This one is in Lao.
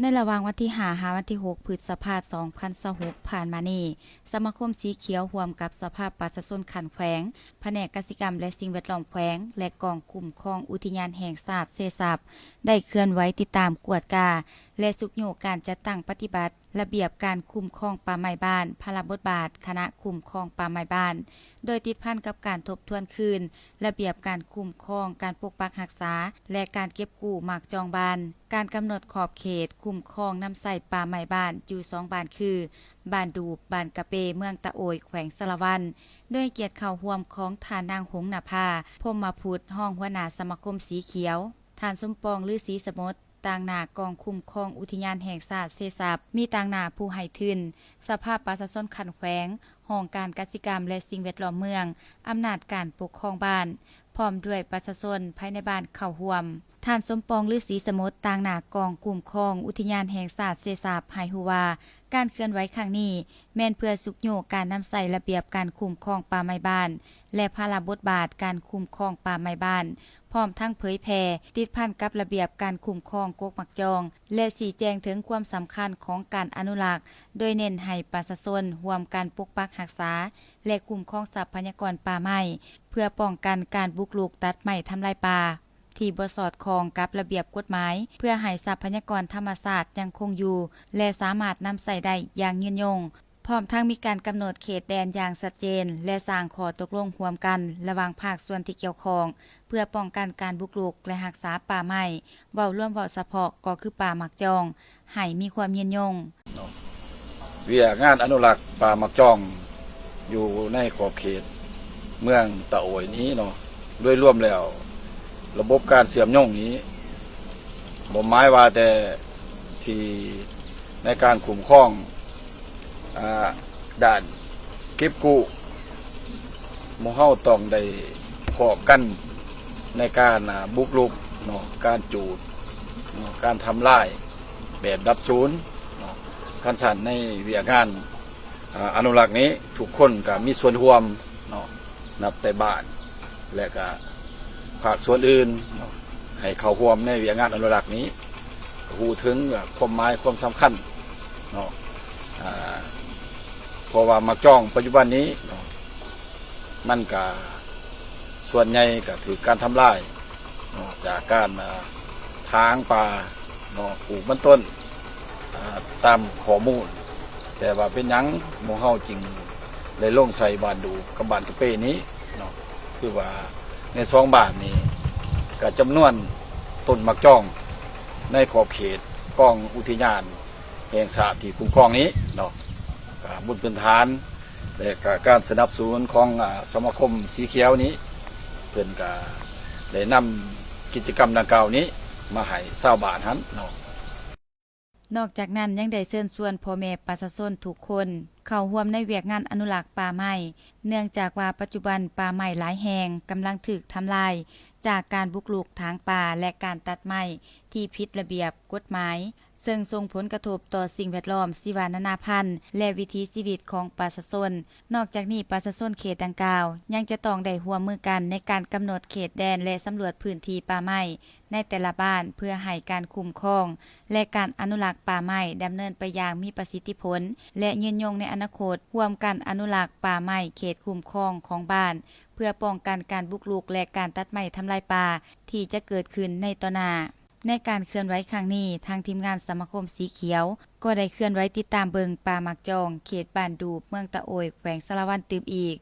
ໃນລະຫວ່າງວັນທີຫ້າ ຫາວັນທີຫົກ ພຶດສະພາ ສອງພັນຊາວຫົກ ຜ່ານມານີ້, ສະມາຄົມສີຂຽວຮ່ວມກັບສະພາປະຊາຊົນຂັ້ນແຂວງ, ພະແນກກະສິກຳ ແລະ ສິ່ງແວດລ້ອມແຂວງ ແລະ ກອງຄຸ້ມຄອງອຸທິຍານແຫ່ງຊາດເຊຊັບ ໄດ້ເຄື່ອນໄຫວຕິດຕາມກວດກາ ແລະ ຊຸກຍູ້ການຈັດຕັ້ງປະຕິບັດ ລະບຽບການຄຸ້ມຄອງປ່າໄມ້ບ້ານ, ພາລະບົດບາດຄະນະຄຸ້ມຄອງປ່າໄມ້ບ້ານ, ໂດຍຕິດພັນກັບການທົບທວນຄືນລະບຽບການຄຸ້ມຄອງ, ການປົກປັກຮັກສາ ແລະ ການເກັບກູ້ໝາກຈອງບ້ານ, ການກຳນົດຂອບເຂດຄຸ້ມຄອງນຳໃຊ້ປ່າໄມ້ບ້ານຢູ່ສອງບ້ານຄື ບ້ານດູບ, ບ້ານກະເປ, ເມືອງຕະໂອຍ, ແຂວງສາລະວັນ, ດ້ວຍກຽດເຂົ້າຮ່ວມຂອງທ່ານນາງ ຫົງນະພາ ພົມມະພຸດ, ຮອງຫົວໜ້າສະມາຄົມສີຂຽວ, ທ່ານ ສົມປອງ ລືສີສະໝົດ, ຕາງໜ້າກອງຄຸ້ມຄອງອຸທິຍານແຫ່ງຊາດເຊຊັບ, ມີຕາງໜ້າຜູ້ໃຫ້ທຶນ, ສະພາປະຊາຊົນຂັ້ນແຂວງ, ຫ້ອງການກະສິກຳ ແລະ ສິ່ງແວດລ້ອມເມືອງ, ອຳນາດການປົກຄອງບ້ານ, ພ້ອມດ້ວຍປະຊາຊົນພາຍໃນບ້ານເຂົ້າຮ່ວມ. ທ່ານ ສົມປອງ ລືສີສະໝົດ, ຕາງໜ້າກອງຄຸ້ມຄອງອຸທິຍານແຫ່ງຊາດເຊຊັບ ໃຫ້ຮູ້ວ່າ ການເຄື່ອນໄຫວຄັ້ງນີ້ ແມ່ນເພື່ອຊຸກຍູ້ການນຳໃຊ້ລະບຽບການຄຸ້ມຄອງປ່າໄມ້ບ້ານ ແລະ ພາລະບົດບາດການຄຸ້ມຄອງປ່າໄມ້ບ້ານ, ພ້ອມທັງເຜີຍແຜ່ຕິດພັນກັບລະບຽບການຄຸ້ມຄອງກົກໝາກຈອງ ແລະ ຊີ້ແຈງເຖິງຄວາມສຳຄັນຂອງການອະນຸລັກ, ໂດຍເນັ້ນໃຫ້ປະຊາຊົນຮ່ວມກັນປົກປັກຮັກສາ ແລະ ຄຸ້ມຄອງຊັບພະຍາກອນປ່າໄມ້ ເພື່ອປ້ອງກັນການບຸກລຸກຕັດໄມ້ທຳລາຍປ່າ ທີ່ບໍ່ສອດຄ່ອງກັບລະບຽບກົດໝາຍ, ເພື່ອໃຫ້ຊັບພະຍາກອນທຳມະຊາດຍັງຄົງຢູ່ ແລະ ສາມາດນຳໃຊ້ໄດ້ຢ່າງຍືນຍົງ. ພ້ອມທັງມີການກຳນົດເຂດແດນຢ່າງຊັດເຈນ ແລະ ສ້າງຂໍ້ຕົກລົງຮ່ວມກັນລະຫວ່າງພາກສ່ວນທີ່ກ່ຽວຂ້ອງ ເພື່ອປ້ອງກັນການບຸກລຸກ ແລະ ຮັກສາປ່າໄມ້, ເວົ້າລວມເວົ້າສະເພາະກໍຄືປ່າໝາກຈອງ ໃຫ້ມີຄວາມຍືນຍົງ. ເນາະ ວຽກງານອະນຸລັກປ່າໝາກຈອງຢູ່ໃນຂອບເຂດເມືອງຕະໂອຍນີ້ເນາະ, ໂດຍລວມແລ້ວ ລະບົບການເຊື່ອມໂຍງນີ້ ບໍ່ໝາຍວ່າແຕ່ທີ່ໃນການຄຸ້ມຄອງ ອ່າ ດ້ານເກັບກູ້, ໝູ່ເຮົາຕ້ອງໄດ້ພ້ອມກັນໃນການ ອ່າ ບຸກລຸກເນາະ, ການຈູດເນາະ, ການທຳລາຍແບບດັບສູນເນາະ. ຄັນຊັ້ນໃນວຽກງານ ອ່າ ອະນຸລັກນີ້ ທຸກຄົນກໍມີສ່ວນຮ່ວມເນາະ, ນັບແຕ່ບ້ານ ແລະ ກະພາກສ່ວນອື່ນເນາະ ໃຫ້ເຂົ້າຮ່ວມໃນວຽກງານອະນຸລັກນີ້ ຮູ້ເຖິງຄວາມໝາຍຄວາມສຳຄັນເນາະ. ອ່າ ເພາະວ່າໝາກຈອງປັດຈຸບັນນີ້ເນາະ ມັນກະສ່ວນໃຫຍ່ກະຖືກການທຳລາຍເນາະ ຈາກການ ອ່າ ຖາງປ່າເນາະ, ປູກມັນຕົ້ນ ອ່າ ຕາມຂໍ້ມູນ. ແຕ່ວ່າເປັນຫຍັງໝູ່ເຮົາຈຶ່ງໄດ້ລົງໃສ່ບ້ານດູບກັບບ້ານກະເປນີ້ເນາະ? ຄືວ່າໃນສອງບ້ານນີ້ ກະຈຳນວນຕົ້ນໝາກຈອງໃນຂອບເຂດກອງອຸທິຍານແຫ່ງຊາດທີ່ຄຸ້ມຄອງນີ້ເນາະ, ກະບົນພື້ນຖານ ແລະ ກະການສະໜັບສະໜູນຂອງ ອາ ສະມາຄົມສີຂຽວນີ້ ເພິ່ນກະໄດ້ນຳກິດຈະກຳດັ່ງກ່າວນີ້ມາໃຫ້ຊາວບ້ານຫັ້ນເນາະ. ນອກຈາກນັ້ນ ຍັງໄດ້ເຊີນຊວນພໍ່ແມ່ປະຊາຊົນທຸກຄົນເຂົ້າຮ່ວມໃນວຽກງານອະນຸລັກປ່າໄມ້, ເນື່ອງຈາກວ່າປັດຈຸບັນປ່າໄມ້ຫຼາຍແຫ່ງກຳລັງຖືກທຳລາຍຈາກການບຸກລຸກຖາງປ່າ ແລະ ການຕັດໄມ້ທີ່ຜິດລະບຽບກົດໝາຍ, ເຊິ່ງສົ່ງຜົນກະທົບຕໍ່ສິ່ງແວດລ້ອມ, ຊີວະນານາພັນ ແລະ ວິຖີຊີວິດຂອງປະຊາຊົນ. ນອກຈາກນີ້, ປະຊາຊົນເຂດດັ່ງກ່າວ ຍັງຈະຕ້ອງໄດ້ຮ່ວມມືກັນໃນການກຳນົດເຂດແດນ ແລະ ສຳຫຼວດພື້ນທີ່ປ່າໄມ້ ໃນແຕ່ລະບ້ານ ເພື່ອໃຫ້ການຄຸ້ມຄອງ ແລະ ການອະນຸລັກປ່າໄມ້ດຳເນີນໄປຢ່າງມີປະສິດທິຜົນ ແລະ ຍືນຍົງໃນອະນາຄົດ, ຮ່ວມກັນອະນຸລັກປ່າໄມ້ເຂດຄຸ້ມຄອງຂອງບ້ານ ເພື່ອປ້ອງກັນການບຸກລຸກ ແລະ ການຕັດໄມ້ທຳລາຍປ່າທີ່ຈະເກີດຂຶ້ນໃນຕໍ່ໜ້າ. ໃນການເຄື່ອນໄຫວຄັ້ງນີ້, ທາງທີມງານສະມາຄົມສີຂຽວ ກໍໄດ້ເຄື່ອນໄຫວຕິດຕາມເບິ່ງປ່າໝາກຈອງ ເຂດບ້ານດູບ ເມືອງຕະໂອຍ ແຂວງສາລະວັນ ຕື່ມອີກ,